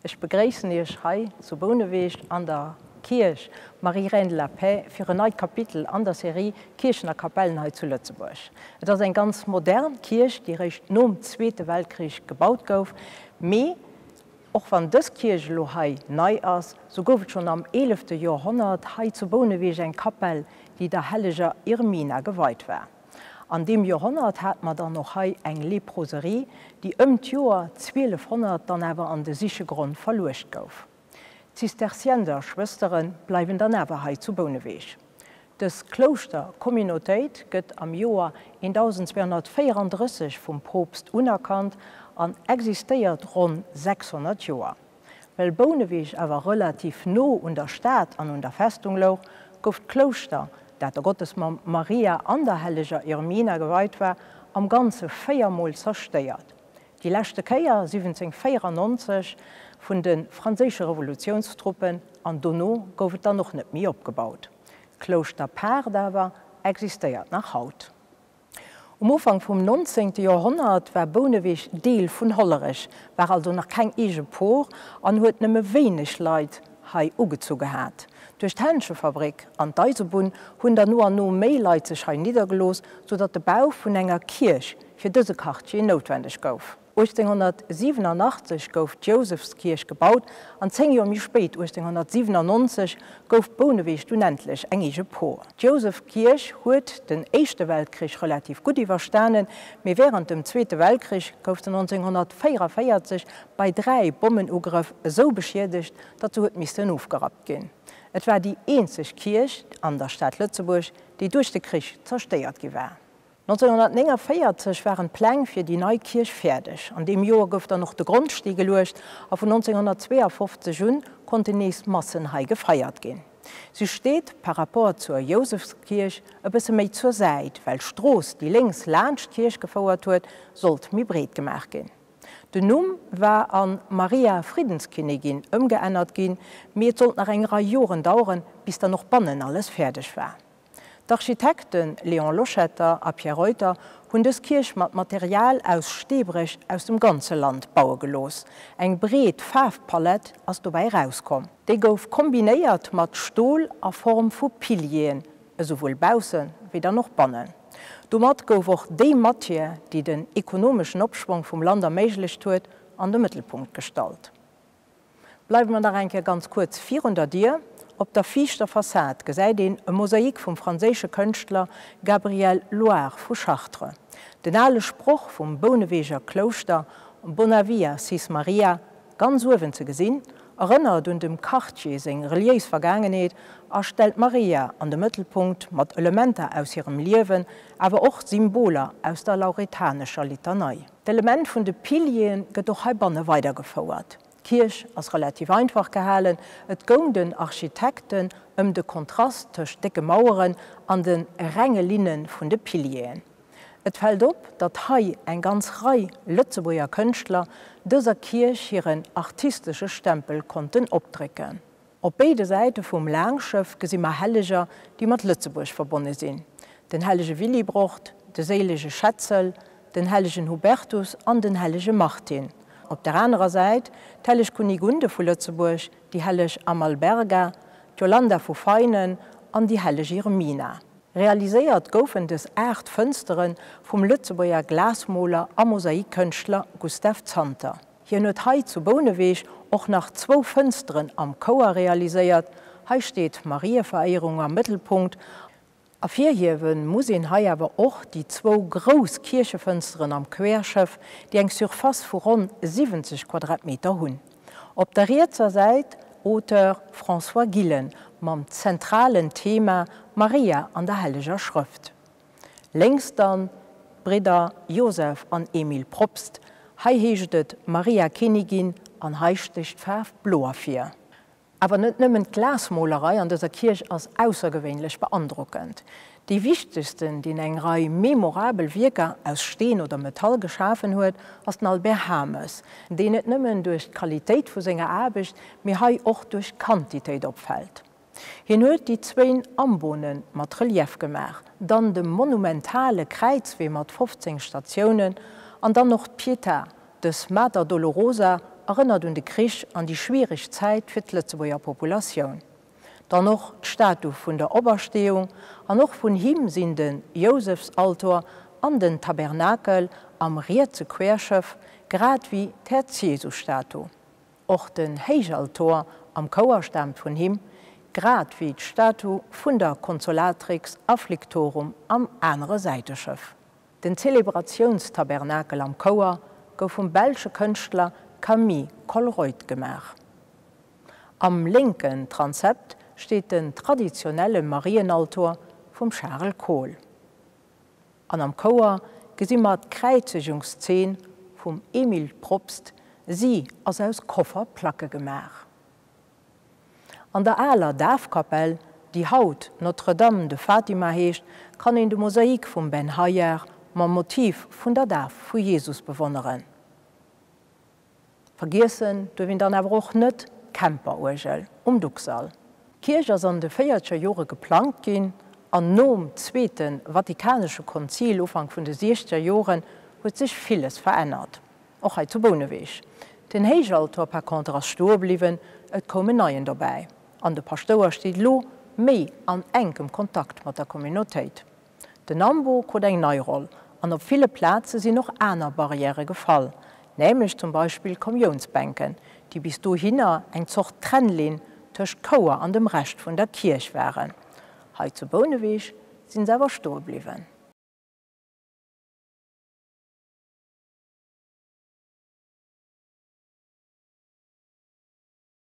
Ech begréissen Iech hei zu Bouneweg an der Kierch Marie-Reine de la Paix fir en neit Kapitel an der Serie Kierchen a Kapellen hei zu Lëtzebuerg. Et ass eng ganz modern Kierch, déi réischt nom Zweete Weltkrich gebaut gouf, mee och wann dës Kierch elo hei nei ass, sou gouf et schonn am eelefte Joerhonnert hei zu Bouneweg eng Kapell, déi der helleger Irmina geweit war. An deem Joerhonnert hat mer dann och hei eng Leproserie, déi ëm d'Joer 1200 dann awer an de Sichegronn verluecht gouf. D'Zisterzienser-Schwëstere bleiwen dann awer hei zu Bouneweg. Dës Klouschter-Communautéit gëtt am Joer 1234 vum Poopst unerkannt an existéiert ronn 600 Joer. Well Bouneweg awer relativ no un der Stad an un der Festung louch, gouf d'Klouschter, dat der Gottesmamm Maria an der helleger Irmina geweit war, am Ganze véiermol zerstéiert. Déi leschte Kéier 1794 vun de franséische Revolutiounstruppen an dono gouf et dann och net méi opgebaut. D'Klouschter Paart awer existéiert nach haut. Um Ufank vum 19. Joerhonnert war Bouneweg Deel vun Hollerech, war also nach keng eege Por an huet nëmme wéineg Leit hei ugezu gehat. Duerch d'Händschefabrik an d'Eisebunn hunn dann no an no méi Leit sech hei niddergelooss, sou datt de Bau vun enger Kierch fir dëse Quartier noutwendeg gouf. 1887 gouf d'Jousefskierch gebaut an 10 Joer méi spéit, 1897, gouf Bouneweg dunn endlech eng eege Por. D'Jousefkierch huet den Éischte Weltkrich relativ gutt iwwerstanen, mee wärend dem Zweete Weltkrich gouf se 1944 bei 3 Bommenugrëff esou beschiedegt, datt se huet missten ofgerappt ginn. Et war déi eenzeg Kierch an der Stad Lëtzebuerg, déi duerch de Krich zerstéiert gi war. 1949 waren d'Pläng fir déi nei Kierch fäerdeg. An deem Joer gouf dann och de Grondstee geluecht a vun 1952 un konnten nees Massen hei gefeiert ginn. Si steet par rapport zur Jousefskierch e bësse méi zur Säit, well d'Strooss, déi lénks laanscht d'Kierch gefouert huet, sollt méi breet gemaach ginn. Den Numm war an Maria Friedenskinnigin ëmgeännert ginn, mee et sollt nach eng Rei Joren daueren, bis dann och bannen alles fäerdeg war. D'Architekte Léon Loschetter a Pierre Reuter hunn dës Kierch mat Material aus Steebréch aus dem ganze Land baue gelooss. Eng breet Faarfpalett ass dobäi erauskomm. Déi gouf kombinéiert mat Stol a Form vu Pilieren, esouwuel bausse wéi dann och bannen. Domat gouf och déi Matière, déi den ekonomeschen Opschwong vum Land erméiglecht huet, an de Mëttelpunkt gestallt. Bleiwe mer nach eng Kéier ganz kuerz virun der Dier. Op der viischter Fassad gesäit een e Mosaik vum franséische Kënschtler Gabriel Loire vu Chartres. Den ale Sproch vum Bouneweger Klouschter Bona Via Cis Maria, ganz uewen ze gesinn, erënnert un dem Quartier seng reliéis Vergaangenheet a stellt d'Maria an de Mëttelpunkt mat Elementer aus hirem Liewen, awer och Symboler aus der lauretanescher Litanei. D'Element vun de Piliere gëtt och heibanne weidergefouert. D'Kierch ass relativ einfach gehalen, et goung den Architekten ëm de Kontrast tëscht décke Maueren an de renge Linne vun de Pilieren. Et fält op, datt hei eng ganz Rei Lëtzebuerger Kënschtler dëser Kierch hiren artistesche Stempel konnten opdrécken. Op béide Säite vum Laangschëff gesi mer Helleger, déi mat Lëtzebuerg verbonne sinn, den hellege Willibrord, de séilege Schetzel, den hellegen Hubertus an den hellege Martin. Op der anerer Säit d'helleg Kunigunde vu Lëtzebuerg, déi helleg Amalberga, d'Jolanda vu Veinen an déi helleg Irmina. Realiséiert goufen dës 8 Fënstere vum Lëtzebuerger Glasmoler a Mosaikkënschtler Gustave Zanter. Hien huet hei zu Bouneweg och nach zwou Fënsteren am Chouer realiséiert. Hei steet d'Marieveréierung am Mëttelpunkt. Ervirhiewe muss een hei awer och déi zwou grouss Kierchefënsteren am Querschëff, déi eng Surface vu ronn 70 Quadratmeter hunn. Op der rietser Säit Auteur François Gillen mam zentralen Thema Maria an der Helleger Schrëft. Lénks dann d'Bridder Joseph an Emile Probst. Hei heescht et Maria Kinnigin an hei stécht d'Faarf blo ervir. Awer net nëmmen d'Glasmolerei an dëser Kierch ass aussergewéinlech beandrockend. Dee wichtegsten, deen eng Rei memorabel Wierker aus Steen oder Metall geschafen huet, ass den Albert Hames, deen net nëmmen duerch d'Qualitéit vu senger Aarbecht, mee hei och duerch d'Quantitéit opfält. Hien huet déi zwéin Ambone mat Relief gemaach, dann de monumentale Kräizwee mat 15 Statiounen an dann och d'Pietà, dës Mater Dolorosa. erënnert un de Krich an déi schwiereg Zäit fir d'Lëtzebuerger Populatioun. Dann och d'Statu vun der Opersteeung an och vun him sinn de Jousefsaltor an den Tabernakel am rietse Querschëff, grad wéi d'Häerz-Jesu-Statu. Och den Héichaltor am Chouer staamt vun him, grad wéi d'Statu vun der Consolatrix Afflictorum am anere Säiteschëff. Den Zelebratiouns-Tabernakel am Chouer gouf vum belsche Kënschtler Camille Colruyt gemaach. Am lénken Transept steet den traditionelle Marienaltor vum Charel Kohl. An am Chouer gesi mer d'Kräizegungszeen vum Emile Probst, si ass aus Kofferplacke gemaach. An der aler Dafkapell, déi haut Notre-Dame de Fatima heescht, kann een de Mosaik vum Ben Hayar mam Motiv vun der Daf vu Jesus bewonneren. Vergiessen duerf een dann awer och net d'Kemper-Uergel um Duxall. D'Kierch ass an de véierzeger Jore geplangt ginn an nom Zweete Vatikanesche Konzil Ufank vun de siechzeger Joren huet sech villes verännert, och hei zu Bouneweg. Den Héichaltor par contre ass stoe bliwwen, et koum en neien dobäi an de Paschtouer steet elo méi an enkem Kontakt mat der Communautéit. Den Ambo krut eng nei Roll an op ville Plaze sinn och aner Barrièrë gefall, nämlech zum Beispill Kommiounsbänken, déi bis dohinner eng Zort Trennlinn tëscht Chouer an dem Rescht vun der Kierch waren. Hei zu Bouneweg sinn se awer stoe bliwwen.